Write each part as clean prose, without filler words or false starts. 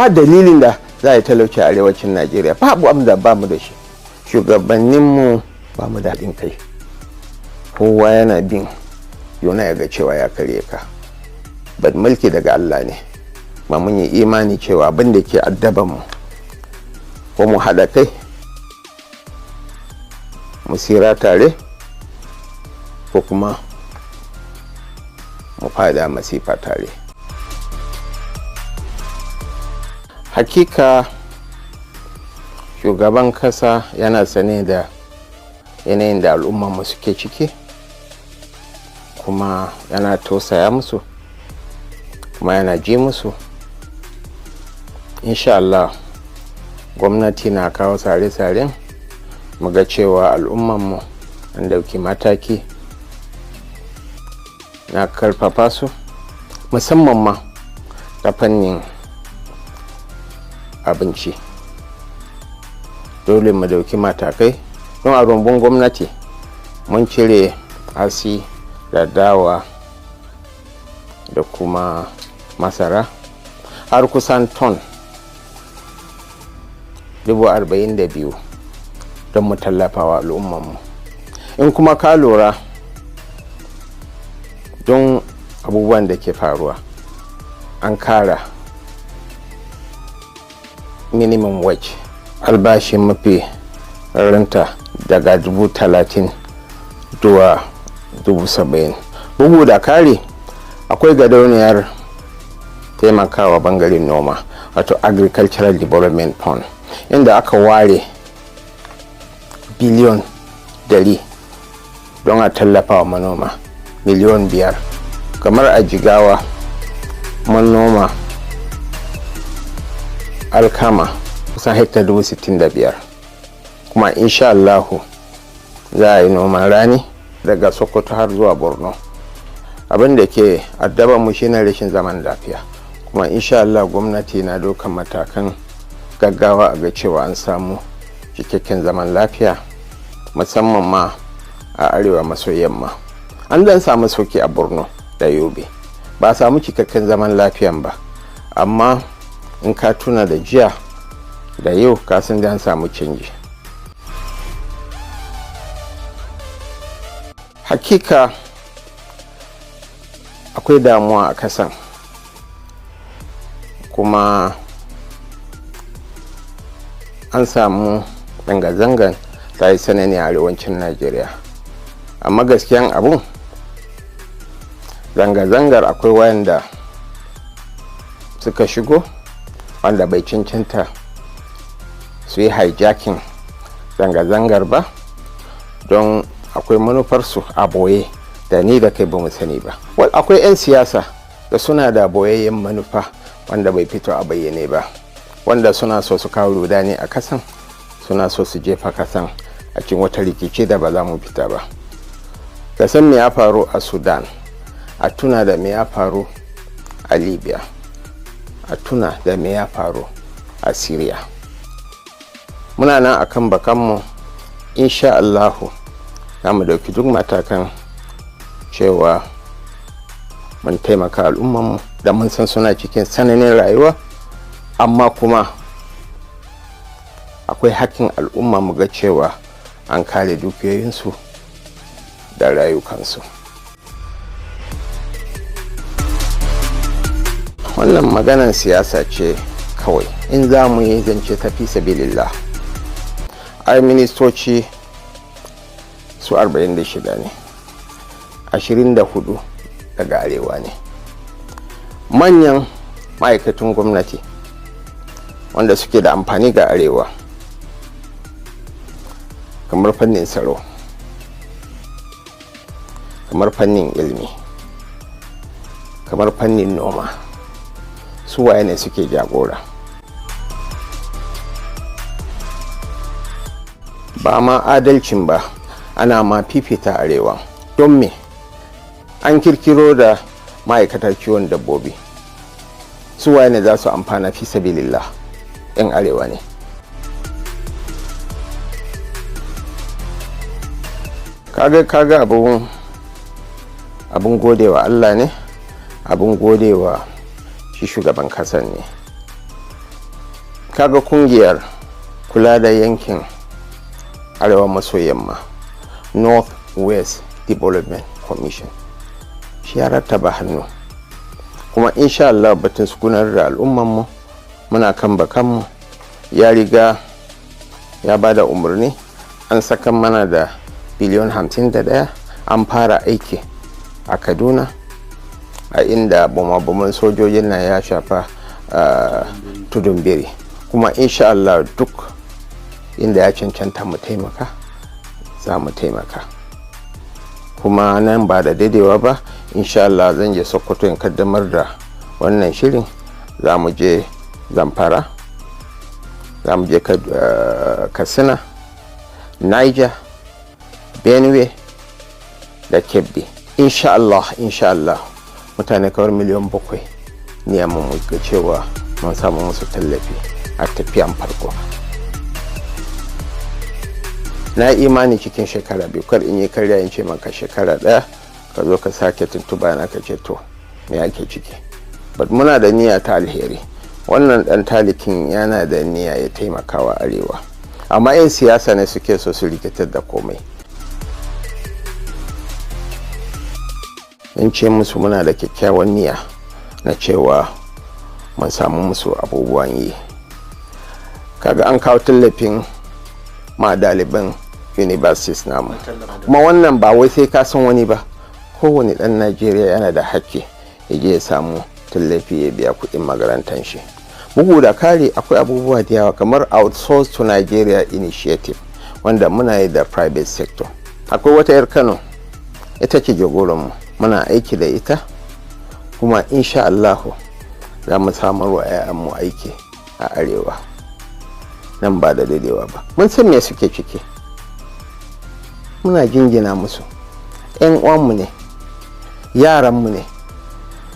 Ba dalilin da za a yi talauci a arewacin Najeriya, babu abin da ba mu da shi. Shugabanninmu ba mu da haɗin kai, kowa yana bin yona ya ga cewa ya karye ka. But mulki daga Allah ne. Ba mun yi imani cewa abin da ke addaban mu, ko mu haɗa kai mu tsira tare, ko kuma mu fada masifa tare. Hakika shugaban kasa yana sane da yanayin da al'ummarmu suke ciki, kuma yana tausaya musu, kuma yana ji musu. Insha Allah gwamnati na kawo tsare-tsaren muga cewa al'ummanmu an dauki mataki na karfafa su, musamman ma ta fannin abinci. Dole mu dauki matakai don a rumbun gwamnati mun cire hatsi da dawa da kuma masara har kusan ton 42,000 don mu tallafa wa al'ummanmu. In kuma ka lura, don abubuwan da ke faruwa, an kara minimum wage, albashi mafi ranta, daga 30,000 zuwa 70,000. Bugu da kari, akwai gidauniyar taimakawa bangaren noma, wato Agricultural Development Fund, inda aka ware biliyon 100 don a tallafa wa manoma miliyon 5. Kamar a Jigawa, manoma alkama kusan hekta 65,000, kuma insha Allahu za a yi noman rani daga Sokoto har zuwa Borno. Abin da ke addaban mu shine rashin zaman lafiya, kuma insha Allah gwamnati na dokan matakan gaggawa a ga cewa an samu cikakken zaman lafiya, musamman ma a arewa maso yamma. An dan samu sauki a Borno da Yobe, ba a samu cikakken zaman lafiyan ba, amma in ka tuna da jiya da yau, ka san da an samu canji. Hakika akwai damuwa a kasan, kuma an samu zanga-zangan ta yi tsanani a arewacin Najeriya. Amma gaskiyan abun, zanga-zangar akwai wayanda suka shigo wanda bai cancanta su yi hijacking zanga-zangar ba, don akwai manufarsu a boye da ni da kai ba mu sani ba. Akwai 'yan siyasa da suna da boyayyen manufa wanda bai fito a bayyane ba, wanda suna so su kawo rudani a kasan, suna so su jefa kasan a cikin wata rikici da ba za mu fita ba. Ka san me ya faru a Sudan, a tuna da me ya faru a Libya, a tuna da me ya faru a Syria. Muna nan akan bakanmu, insha Allahu za mu dauki duk matakan cewa mun taimaka al'ummanmu da mun san suna cikin tsananin rayuwa. Amma kuma akwai hakkin al'umma mu ga cewa an kare dukiyoyinsu da rayukansu. Wannan maganan siyasa ce kawai. In za mu yi zance tafi sabilillah, ai ministoci su 46 ne, 24 daga arewa ne. Manyan ma'aikatan gwamnati wanda suke da amfani ga arewa, kamar fannin tsaro, kamar fannin ilimi, kamar fannin noma, su waye ne suke jagora? Ba ma adalcin ba, ana ma fifita arewa. Don me an kirkiro da ma'aikatar kiwon dabbobi? Su waye ne za su amfana fi sabilillah? Yan arewa ne. Kaga abun godewa Allah ne, abun godewa shi shugaban kasan ne. Kaga kungiyar kula da yankin Arewa maso Yamma, North West Development Commission, shi ya rattaba hannu. Kuma insha Allah batun sukunar da al'ummanmu muna kan bakanmu. Ya riga ya ba da umarni, an saka mana da biliyon 51, an fara aiki a Kaduna, a inda bumabuman sojojin nan ya shafa, Tudun Biri. Kuma insha Allah duk inda ya cancanta mu taimaka, za mu taimaka. Kuma nan ba da daidaiwa ba, insha Allah zan je Sokoto in kaddamar da wannan shirin. Za mu je Zamfara, za mu je Katsina, Niger, Benue da Kebbi. Insha Allah, insha Allah mutane kawar miliyan 7 ne mu ga cewa mun samu musu tallafi a tafiyan farko. Na imani cikin shekara 2, kar in yi karya in ce maka shekara 1, ka zo ka sake tuntuba na ka ce, "To, me ake ciki?" But muna da niyya ta alheri. Wannan dan talikin yana da niyya ya taimakawa Arewa, amma 'yan siyasa ne suke so su rikitar da komai. In ce musu muna da kyakkyawan niyya na cewa mun samu musu abubuwan yi. Kaga an kawo tallafin ma ɗaliban universities namu. Kuma wannan ba wai sai ka san wani ba, kowane ɗan Najeriya yana da hakki ya je ya samu tallafi ya biya kuɗin makarantar shi. Bugu da kare, akwai abubuwa da yawa kamar Outsource to Nigeria Initiative, wanda muna yi da private sector. Akwai wata 'yar Kano, ita ce jagoranmu, muna aiki da ita. Kuma insha Allahu za mu samar wa 'ya'yanmu aiki a Arewa nan ba da daidaiwa ba. Mun san me suke ciki, muna jingina musu. 'Yan uwanmu ne, yaranmu ne.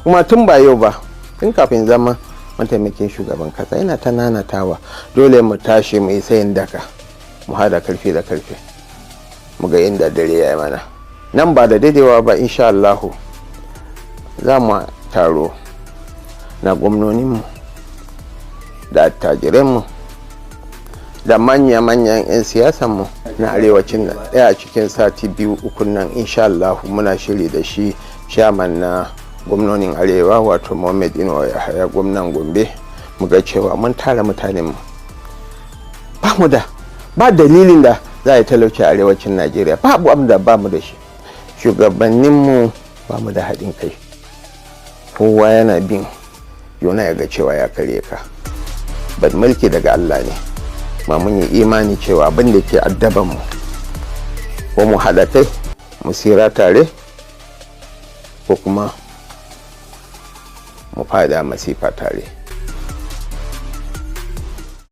Kuma tun ba yau ba, tun kafin zama mataimakin shugaban kasa, yana ta nanatawa dole mu tashi mu yi sayin daka, mu hada karfi da karfe, mu ga inda dare ya yi mana. Nan ba da daidaiwa ba, insha Allahu za mu taro na gwamnoninmu da attajiranmu da manya-manyan 'yan siyasanmu na arewacin nan daya cikin sati 2-3 nan, insha Allah. Muna shiri da shi chairman na gwamnonin Arewa, wato Mohammed Inuwa Yahaya, gwamnan Gombe, mu ga cewa mun tara mutanenmu. Ba mu da ba dalilin da za a yi talauci a arewacin Najeriya. Babu abin da ba mu da shi. Shugabanninmu ba mu da haɗin kai, kowa yana bin juna ya ga cewa ya karye ka. But mulki daga Allah ne. Ma mun yi imani cewa abin da ke addaban mu, ko mu haɗa kai mu tsira tare, ko kuma mu fada masifa tare.